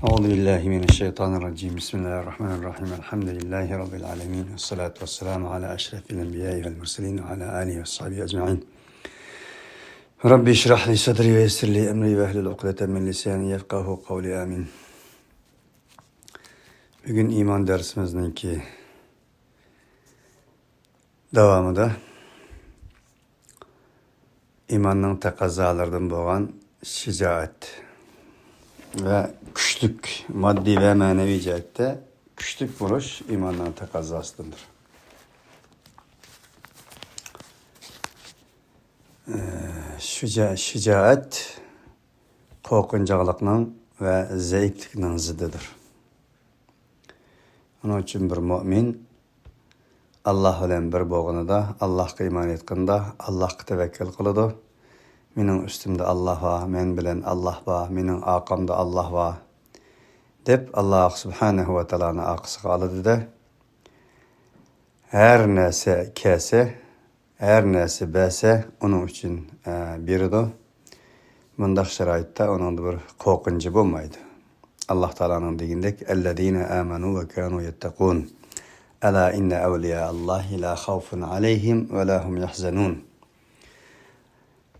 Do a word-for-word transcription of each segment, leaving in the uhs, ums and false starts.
أعوذ بالله من الشيطان الرجيم. بسم الله الرحمن الرحيم. الحمد لله رب العالمين. والصلاة والسلام على أشرف الأنبياء والمرسلين وعلى آله وصحبه أجمعين. رب اشرح لي صدري ويسر لي أمري واحلل عقدة من لساني يفقهوا قولي. آمين. بۈگۈن ئىمان دەرسىمىزنىڭكى داۋامىدا ئىماننىڭ تەقەززالىرىدىن بولغان شىجائەت ۋە كۈچلۈك، ماددىي ۋە مەنىۋى جەھەتتە كۈچلۈك بولۇش ئىماننىڭ تەقەززاسىدىندۇر. ئە، شۇجا-، شىجائەت قورقۇنچاقلىقنىڭ ۋە زەئىپلىكنىڭ زىددىدۇر. ئۇنىڭ ئۈچۈن بىر مۆمىن ئاللاھ بىلەن بىر بولغىنىدا، ئاللاھقا ئىمان ئېيتقىنىدا، ئاللاھقا تەۋەككۈل قىلىدۇ. مېنىڭ ئۈستۈمدە ئاللاھ بار، مەن بىلەن ئاللاھ بار، مېنىڭ ئارقامدا ئاللاھ بار، دەپ ئاللاھ سۇبھانەھۇ ۋە تائالانى ئارقىسىغا ئالىدۇ-دە، ھەر نەرسە كەلسە، ھەر نەرسە بەرسە، ئۇنىڭ ئۈچۈن، ئە، بېرىدۇ. بۇنداق شارائىتتا ئۇنىڭدا بىر قورقۇنچى بولمايدۇ. ئاللاھ تائالانىڭ دېگىنىدەك، الذين آمنوا وكانوا يتقون. ألا إن أولياء الله لا خوف عليهم ولا هم يحزنون.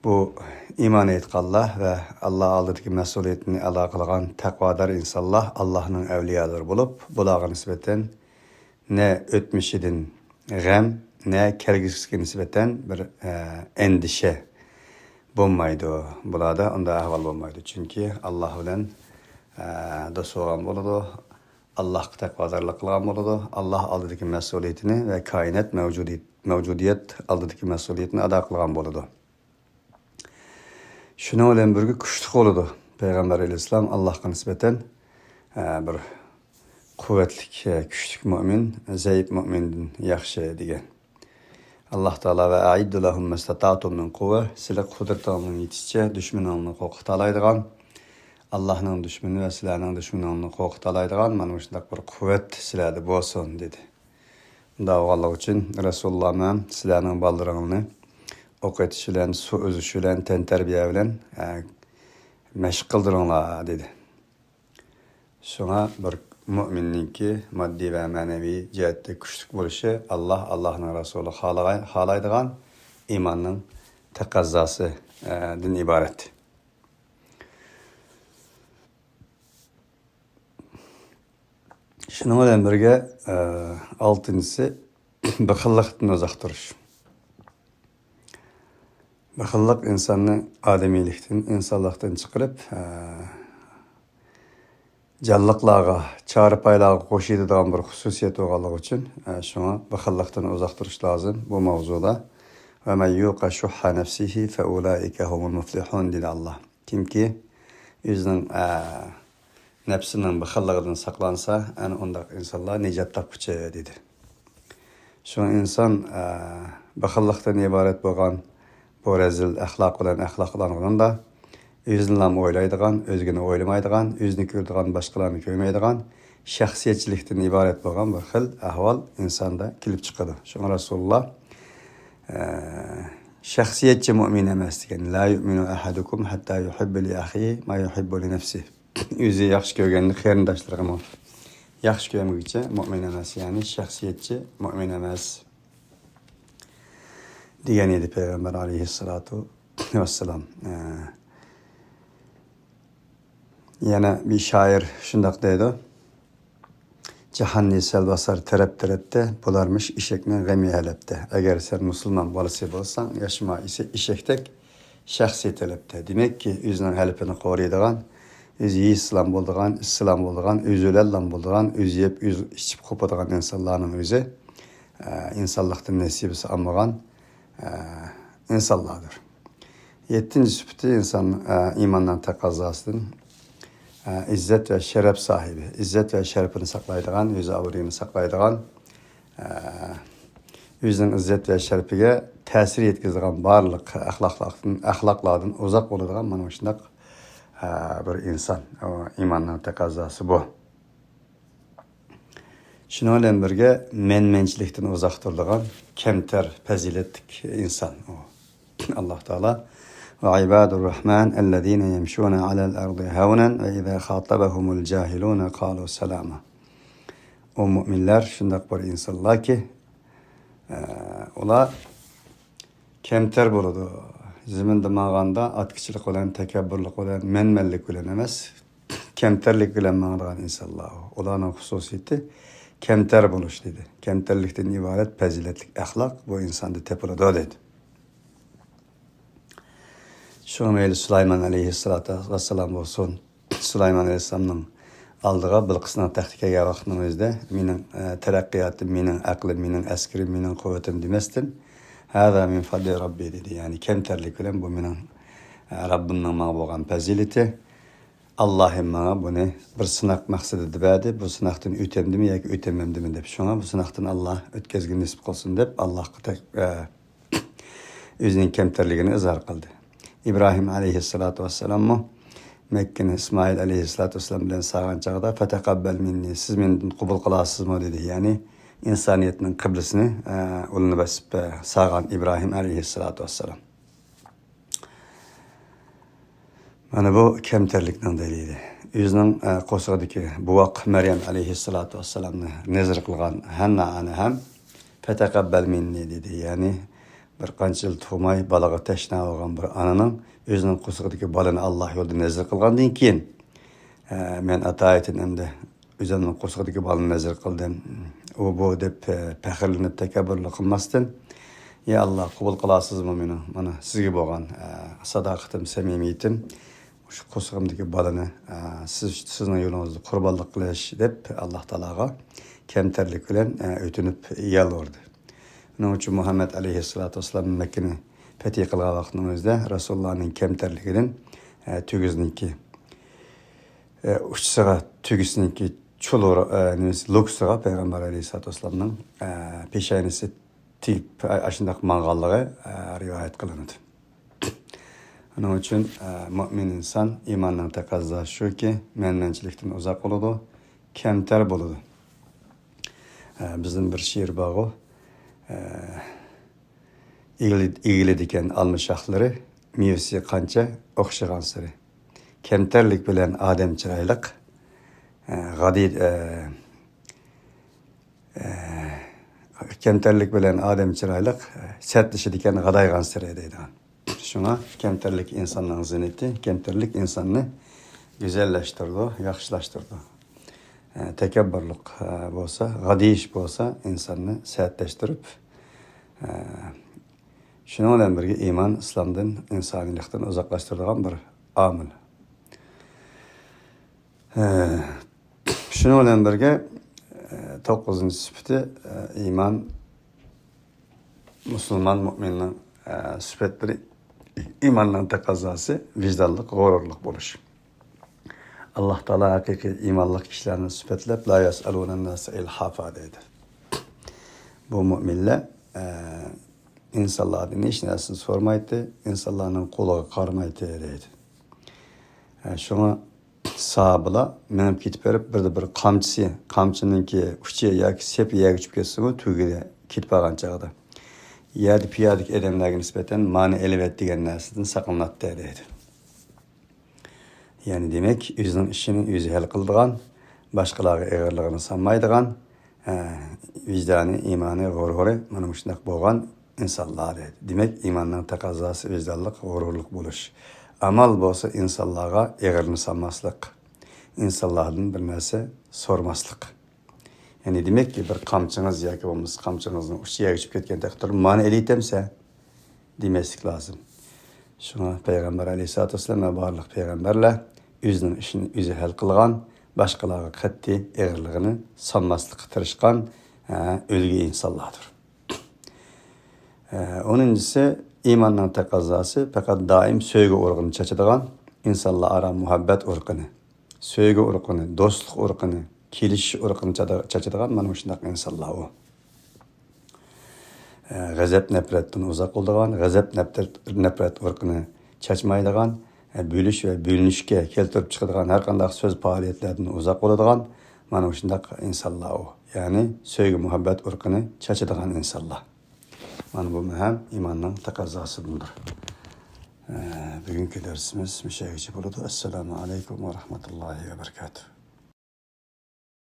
بۇ ئىمان ئېيتقانلار ۋە ئاللاھ ئالدىدىكى مەسئۇلىيىتىنى ئادا قىلغان تەقۋادار ئىنسانلار ئاللاھنىڭ ئەۋلىيالىرى بولۇپ، بۇلارغا نىسبەتەن نە ئۆتمۈشىدىن غەم، نە كەلگۈسىگە نىسبەتەن بىر، ئە، ئەندىشە بولمايدۇ. بۇلاردا ئۇنداق ئەھۋال بولمايدۇ. چۈنكى ئاللاھ بىلەن، ئە، دوست بولغان بولىدۇ. ئاللاھقا تەقۋادارلىق قىلغان بولىدۇ. ئاللاھ ئالدىدىكى مەسئۇلىيىتىنى ۋە كائىنات مەۋجۇدىيەت، مەۋجۇدىيەت ئالدىدىكى مەسئۇلىيىتىنى ئادا قىلغان بولىدۇ. شۇنىڭ بىلەن بىرگە كۈچلۈك بولىدۇ. پەيغەمبەر ئەلەيھىسسالام ئاللاھقا نىسبەتەن، ئە، بىر قۇۋۋەتلىك، ئە، كۈچلۈك مۆمىن زەئىپ مۆمىندىن ياخشى دېگەن. ئاللاھ تائالا ۋە أعدوا لهم ما استطعتم من قوة، سىلەر قۇدرىتىڭلارنىڭ يېتىشىچە دۈشمىنىڭلارنى قورقۇتالايدىغان، ئاللاھنىڭ دۈشمىنى ۋە سىلەرنىڭ دۈشمىنىڭلارنى قورقۇتالايدىغان مانا مۇشۇنداق بىر قۇۋۋەت سىلەردە بولسۇن، دېدى. ئۇنداق بولغانلىقى ئۈچۈن رەسۇلۇللاھ مەن سىلەرنىڭ بالىلىرىڭلارنى ئوق ئېتىش بىلەن، سۇ ئۈزۈش بىلەن، تەنتەربىيە بىلەن، ئە، مەشىق قىلدۇرۇڭلار، دېدى. شۇڭا بىر مۆمىننىڭكى ماددىي ۋە مەنىۋى جەھەتتە كۈچلۈك بولۇشى ئاللاھ، ئاللاھنىڭ رەسۇلى خالاي-، خالايدىغان ئىماننىڭ تەقەززاسى، ئە، دىن ئىبارەت. شۇنىڭ بىلەن بىرگە، ئە، ئالتىنچىسى، بېخىللىقتىن ئۇزاق تۇرۇش. بېخىللىق ئىنساننى ئادىمىيلىكتىن، ئىنسانلىقتىن چىقىرىپ، ئە، جانلىقلارغا، چارپايلارغا قوشۇلىدىغان بىر خۇسۇسىيەت بولغانلىقى ئۈچۈن، ئە، شۇڭا بېخىللىقتىن ئۇزاق تۇرۇش لازىم بۇ ماۋزۇدا. ومن يوق شح نفسه فأولئك هم المفلحون، دېدى ئاللاھ. كىمكى ئۆزىنىڭ، ئە، نەپسىنىڭ بېخىللىقىدىن ساقلانسا، ئەنە ئۇنداق ئىنسانلار نىجات تاپقۇچى، دېدى. شۇڭا ئىنسان، ئە، بېخىللىقتىن ئىبارەت بولغان بۇ رەزىل ئەخلاق بىلەن ئەخلاقلانغىنىدا، ئۆزىنىلا ئويلايدىغان، ئۆزگىنى ئويلىمايدىغان، ئۆزىنى كۆرىدىغان، باشقىلارنى كۆرمەيدىغان، شەخسىيەتچىلىكتىن ئىبارەت بولغان بىر خىل ئەھۋال ئىنساندا كېلىپ چىقىدۇ. شۇڭا رەسۇلۇللاھ، ئە، شەخسىيەتچى مۆمىن ئەمەس دېگەن. لا يؤمن أحدكم حتى يحب لأخيه ما يحب لنفسه. ئۆزى ياخشى كۆرگەننى قېرىنداشلىرىغىمۇ ياخشى كۆرمىگۈچە مۆمىن ئەمەس، يەنى شەخسىيەتچى مۆمىن ئەمەس، دېگەن ئىدى پەيغەمبەر ئەلەيھىسسالاتۇ ۋەسسالام. ئە، يەنە بىر شائىر شۇنداق دەيدۇ: جاھاننى سەل باسار تەرەپ-تەرەپتە، بولارمىش ئېشەكنىڭ غېمى ھەلەپتە. ئەگەر سەن مۇسۇلمان بالىسى بولساڭ، ياشىما ئېسە-، ئېشەكتەك، شەخسىي تەلەپتە. دېمەككى، ئۆزىنىڭ ھەلىپىنى قورۇيدىغان، ئۆزى يېيىشسىلام بولىدىغان، ئىچسىلام بولىدىغان، ئۆزى ئۆلەللام بولىدىغان، ئۆزى يەپ، ئۆزى ئىچىپ قوپىدىغان ئىنسانلارنىڭ ئۆزى، ئە، ئىنسانلىقتىن نېسىۋىسى ئالمىغان، ئە، ئىنسانلاردۇر. يەتتىنچى سۈپىتى ئىنسان، ئە، ئىماننىڭ تەقەززاسىدىن، ئە، ئىززەت ۋە شەرەپ ساھىبى، ئىززەت ۋە شەرىپىنى ساقلايدىغان، ئۆز ئابرۇيىنى ساقلايدىغان، ئە، ئۆزىنىڭ ئىززەت ۋە شەرىپىگە تەسىر يەتكۈزىدىغان بارلىق ئەخلاقلاردىن، ئەخلاقلاردىن ئۇزاق بولىدىغان مانا مۇشۇنداق، ئە، بىر ئىنسان. ئۇ ئىماننىڭ تەقەززاسى بۇ. شۇنىڭ بىلەن بىرگە، مەنمەنچىلىكتىن ئۇزاق تۇرىدىغان كەمتەر پەزىلەتلىك ئىنسان ئۇ. ئاللاھ تائالا وعباد الرحمن الذين يمشون على الأرض هونا وإذا خاطبهم الجاهلون قالوا سلاما. ئۇ مۇئمىنلار شۇنداق بىر ئىنسانلاركى، ئە، ئۇلار كەمتەر بولىدۇ. زېمىندا ماڭغاندا ئاتكىچىلىق بىلەن، تەكەببۇرلۇق بىلەن، مەنمەنلىك بىلەن ئەمەس، كەمتەرلىك بىلەن ماڭىدىغان ئىنسانلار. ئۇلارنىڭ خۇسۇسىيىتى كەمتەر بولۇش، دېدى. كەمتەرلىكتىن ئىبارەت پەزىلەتلىك ئەخلاق بۇ ئىنساندا تېپىلىدۇ، دېدى. شۇ مەيلى سۇلايمان ئەلەيھىسسالاتۇ ۋەسسالام بولسۇن، سۇلايمان ئەلەيھىسسالامنىڭ ئالدىغا بىلقىسنىڭ تەختى كەلگەن ۋاقىتنىڭ ئۆزىدە، مېنىڭ، ئە، تەرەققىياتىم، مېنىڭ ئەقلىم، مېنىڭ ئەسكىرىم، مېنىڭ قۇۋۋىتىم دېمەستىن، ھازا مىن فەزلى رەببى، دېدى. يەنى كەمتەرلىك بىلەن بۇ مېنىڭ، ئە، رەببىمنىڭ ماڭا بولغان پەزىلىتى. ئاللاھىم ماڭا بۇنى بىر سىناق مەقسىتىدە بەردى. بۇ سىناقتىن ئۆتەمدىمۇ ياكى ئۆتەلمەمدىمۇ دەپ، شۇڭا بۇ سىناقتىن ئاللا ئۆتكەزگىنى نېسىپ قىلسۇن دەپ، ئاللاغا تەك-، ئە، ئۆزىنىڭ كەمتەرلىكىنى ئىزھار قىلدى. ئىبراھىم ئەلەيھىسسالاتۇ ۋەسسالاممۇ مەككىنى ئىسمائىل ئەلەيھىسسالاتۇ ۋەسسالام بىلەن سالغان چاغدا، «فتقبل مني، سىز مەندىن قوبۇل قىلارسىزمۇ؟» دېدى. يەنى ئىنسانىيەتنىڭ قىبلىسىنى، ئە، ئۇلىنى بېسىپ، ئە، سالغان ئىبراھىم ئەلەيھىسسالاتۇ ۋەسسالام. مانا بۇ كەمتەرلىكنىڭ دەلىلى. ئۆزىنىڭ، ئە، قورسىقىدىكى بوۋاق مەريەم ئەلەيھىسسالاتۇ ۋەسسالامنى نەزىر قىلغان ھەننا ئانا ھەم «فتقبل مني» دېدى. يەنى بىر قانچە يىل تۇغماي بالىغا تەشنا بولغان بىر ئانىنىڭ ئۆزىنىڭ قورسىقىدىكى بالىنى ئاللا يولىدا نەزىر قىلغاندىن كېيىن، ئە، مەن ئاتايىتىن ئەمدى ئۆزۈمنىڭ قورسىقىدىكى بالىنى نەزىر قىلدىم، ئۇ بۇ دەپ، ئە، پەخىرلىنىپ تەكەببۇرلۇق قىلماستىن، يا ئاللا، قوبۇل قىلارسىزمۇ مېنىڭ مانا سىزگە بولغان، ئە، ساداقىتىم، سەمىمىيىتىم، شۇ قورسىقىمدىكى بالىنى، ئە، سىز، سىزنىڭ يولىڭىزدا قۇربانلىق قىلىش دەپ ئاللا تائالاغا كەمتەرلىك بىلەن، ئە، ئۆتۈنۈپ يالۋۇردى. شۇنىڭ ئۈچۈن مۇھەممەد ئەلەيھىسسالاتۇ ۋەسسالام مەككىنى پەتھى قىلغان ۋاقتىنىڭ ئۆزىدە رەسۇلۇللانىڭ كەمتەرلىكىدىن، ئە، تۈگىسىنىڭكى، ئە، ئۇچىسىغا، تۈگىسىنىڭكى چۇلۇر، ئە، نېمىسى، لوكىسىغا پەيغەمبەر ئەلەيھىسسالاتۇ ۋەسسالامنىڭ، ئە، پېشانىسى تېگىپ، ئاشۇنداق ماڭغانلىقى، ئە، رىۋايەت قىلىنىدۇ. شۇنىڭ ئۈچۈن، ئە، مۇئمىن ئىنسان ئىماننىڭ تەقەززاسى شۇكى، مەنمەنچىلىكتىن ئۇزاق بولىدۇ، كەمتەر بولىدۇ. ئە، بىزدىن بىر شېئىر بارغۇ، ئە، ئېگىلى-، ئېگىلىدىكەن ئالما شاخلىرى، مېۋىسى قانچە ئوخشىغانسېرى. كەمتەرلىك بىلەن ئادەم چىرايلىق، ئە، غادى-، ئە، ئە، كەمتەرلىك بىلەن ئادەم چىرايلىق، ئە، سەتلىشىدىكەن غادايغانسېرى دەيدىغان. شۇڭا كەمتەرلىك ئىنساننىڭ زىننىتى، كەمتەرلىك ئىنساننى گۈزەللەشتۈرىدۇ، ياخشىلاشتۇرىدۇ. ئە، تەكەببۇرلۇق، ئە، بولسا، غادىيىش بولسا ئىنساننى سەتلەشتۈرۈپ، ئە، شۇنىڭ بىلەن بىرگە ئىمان ئىسلامدىن، ئىنسانىيلىقتىن ئۇزاقلاشتۇرىدىغان بىر ئامىل. ئە، شۇنىڭ بىلەن بىرگە، ئە، توققۇزىنچى سۈپىتى، ئە، ئىمان، مۇسۇلمان مۇئمىننىڭ، ئە، سۈپەتلىرى، ئىماننىڭ تەقەززاسى ۋىجدانلىق، غۇرۇرلۇق بولۇش. ئاللا تائالا ھەقىقىي ئىمانلىق كىشىلەرنى سۈپەتلەپ، «لا يسألون الناس إلحافا» دەيدۇ. بۇ مۇئمىنلەر، ئە، ئىنسانلاردىن ھېچ نەرسىنى سورىمايتتى، ئىنسانلارنىڭ قولىغا قارىمايتتى دەيدۇ. ئە، شۇڭا ساھابىلار مېڭىپ كېتىپ بېرىپ، بىردە بىر قامچىسى، قامچىنىڭكى ئۇچى ياكى سېپى يەرگە چۈشۈپ كەتسىمۇ، تۈگىدە كېتىپ بارغان چاغدا، يەردە پىيادىدىكى ئادەملەرگە نىسبەتەن مانا ئېلىۋەت دېگەن نەرسىدىن ساقلىناتتى دەيدۇ. يەنى دېمەك، ئۆزىنىڭ ئىشىنى ئۆزى ھەل قىلىدىغان، باشقىلارغا ئېغىرلىقىنى سالمايدىغان، ھە، ۋىجدانى، ئىمانى، غۇرۇرى مانا مۇشۇنداق بولغان ئىنسانلار دەيدۇ. دېمەك، ئىماننىڭ تەقەززاسى ۋىجدانلىق، غۇرۇرلۇق بولۇش. ئامال بولسا ئىنسانلارغا ئېغىرنى سالماسلىق، ئىنسانلاردىن بىر نەرسە سورىماسلىق. يەنى دېمەككى، بىر قامچىڭىز ياكى بولمىسا قامچىڭىزنىڭ ئۇچى يەرگە چۈشۈپ كەتكەن تەقدىردە، مانا ئېلىۋېتەمسەن دېمەسلىك لازىم. شۇڭا پەيغەمبەر ئەلەيھىسسالاتۇ ۋەسسالام ۋە بارلىق پەيغەمبەرلەر ئۆزىنىڭ ئىشىنى ئۆزى ھەل قىلغان، باشقىلارغا قەتئىي ئېغىرلىقىنى سالماسلىققا تىرىشقان، ھە، ئۈلگە ئىنسانلاردۇر. ھە، ئونىنچىسى، ئىماننىڭ تەقەززاسى پەقەت دائىم سۆيگۈ ئۇرۇقىنى چاچىدىغان، ئىنسانلار ئارا مۇھەببەت ئۇرۇقىنى، سۆيگۈ ئۇرۇقىنى، دوستلۇق ئۇرۇقىنى، كېلىشىش ئۇرۇقىنى چادا-، چاچىدىغان مانا مۇشۇنداق ئىنسانلار ئۇ. ئە، غەزەپ، نەپرەتتىن ئۇزاق بولىدىغان، غەزەپ، نەپرەت، نەپرەت ئۇرۇقىنى چاچمايدىغان، ئە، بۆلۈش ۋە بۆلۈنۈشكە كەلتۈرۈپ چىقىدىغان ھەر قانداق سۆز، پائالىيەتلەردىن ئۇزاق بولىدىغان مانا مۇشۇنداق ئىنسانلار ئۇ. يەنى سۆيگۈ، مۇھەببەت ئۇرۇقىنى چاچىدىغان ئىنسانلار. مانا بۇمۇ ھەم ئىماننىڭ تەقەززاسىدىندۇر. ئە، بۈگۈنكى دەرسىمىز مۇشۇ يەرگىچە بولىدۇ. ئەسسالامۇ ئەلەيكۇم ۋە رەھمەتۇللاھى ۋە بەرىكاتۇھ.